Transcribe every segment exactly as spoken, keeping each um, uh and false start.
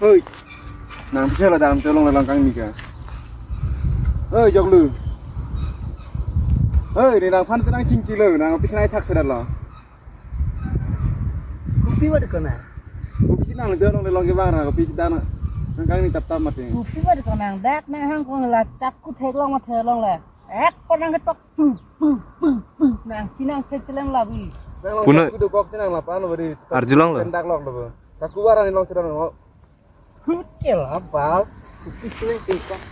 Hoi. Nang pisa la dam cholong la long kangni ke. Hoi, joklu. Hoi, ne nangphan tenang chingki lo, nang pisa nai thak serat lo. Kopi ba de kona? Kopi si nang cholong la long kevang ra, kopi si dan. Nang kangni tap tap mati. Kopi ba de kona, dak nang hang kong la chak ku thek long ma thek long le. Ek ko nang ketok pu pu pu pu nang kinang phe chelem labi. Nang long Puna- ku do kok tenang la pan lo beri. Arjulong lo. Kendak lok lo. Taku waran long sedang lo. Hut ke la bal. Kopi si nang tingkah.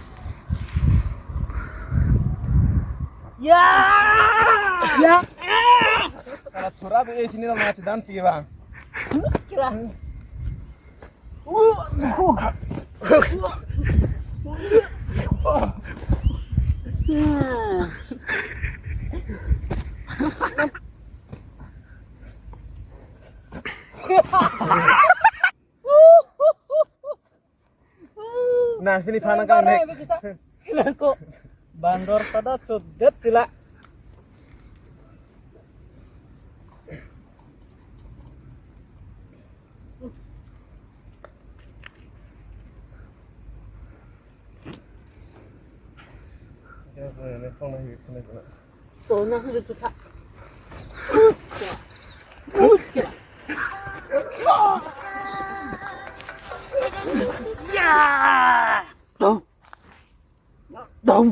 Ya. Ya. Kalau surab eh sini lo mati dan tiga bang. Hut ke la. Nah, sini panang kang nek. Ko bandor sada chodet sila. Ya! Dong. Dong.